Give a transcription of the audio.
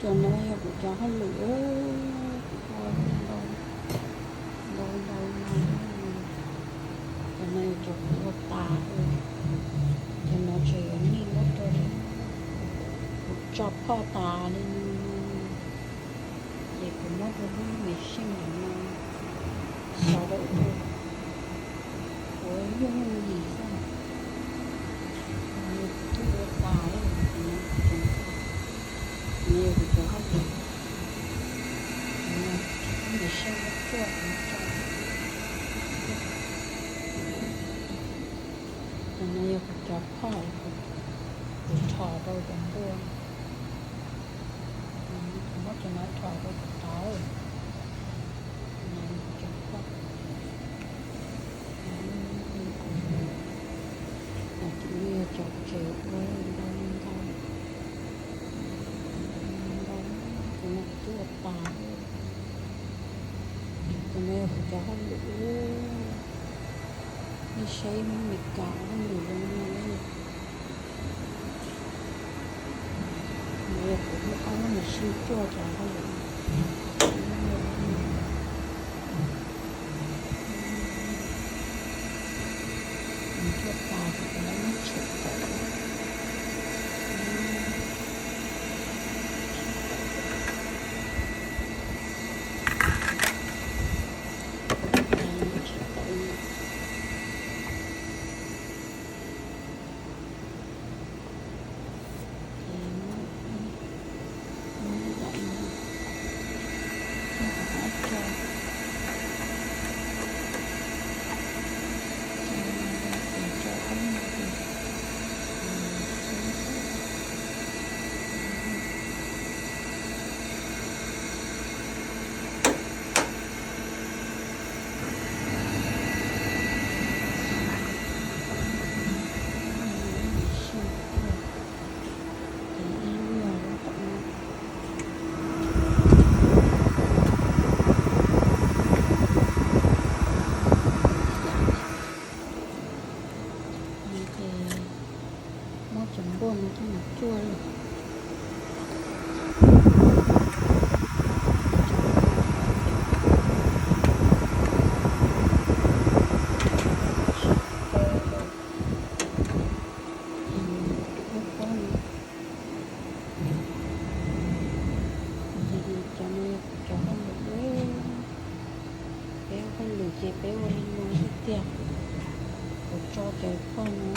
Cov no yog kuv cov hauj lwm, kuv ua ntau ntau ntau no. Cov no yog cov kuv ua tas, cov no tseem yuav nij muab rau, kuv tso phoj tas li no, ces kuv muab rau lub machine ntawm no xyov rau ua, kuv yooj yooj yim xwb. Kuv twb ua tas li, kuv yog kuv cov hauj lwm, kuv machine muab cuaj kuv tso. Cov no yog kuv cov phoj, kuv rho rau cov npua, kuv muab cov no rho rau cov tod. Cov no yog cov tsev ua ntau ntau ntau, cov no kuv twb ua tas. Cov no yog kuv cov hauj lwm, nej saib Meskas hauj lwm zoo no. Kuv muab ob lub machine cuaj cov hauj lwm. Cuaj tas ces kuv muab tshem tawm. Muab cov npua no coj mus cuaj lawm. Cov no yog kuv cov hauj lwm, peb ua hauj lwm ces peb ua li no xwb tiag. Kuv tso cov phoj no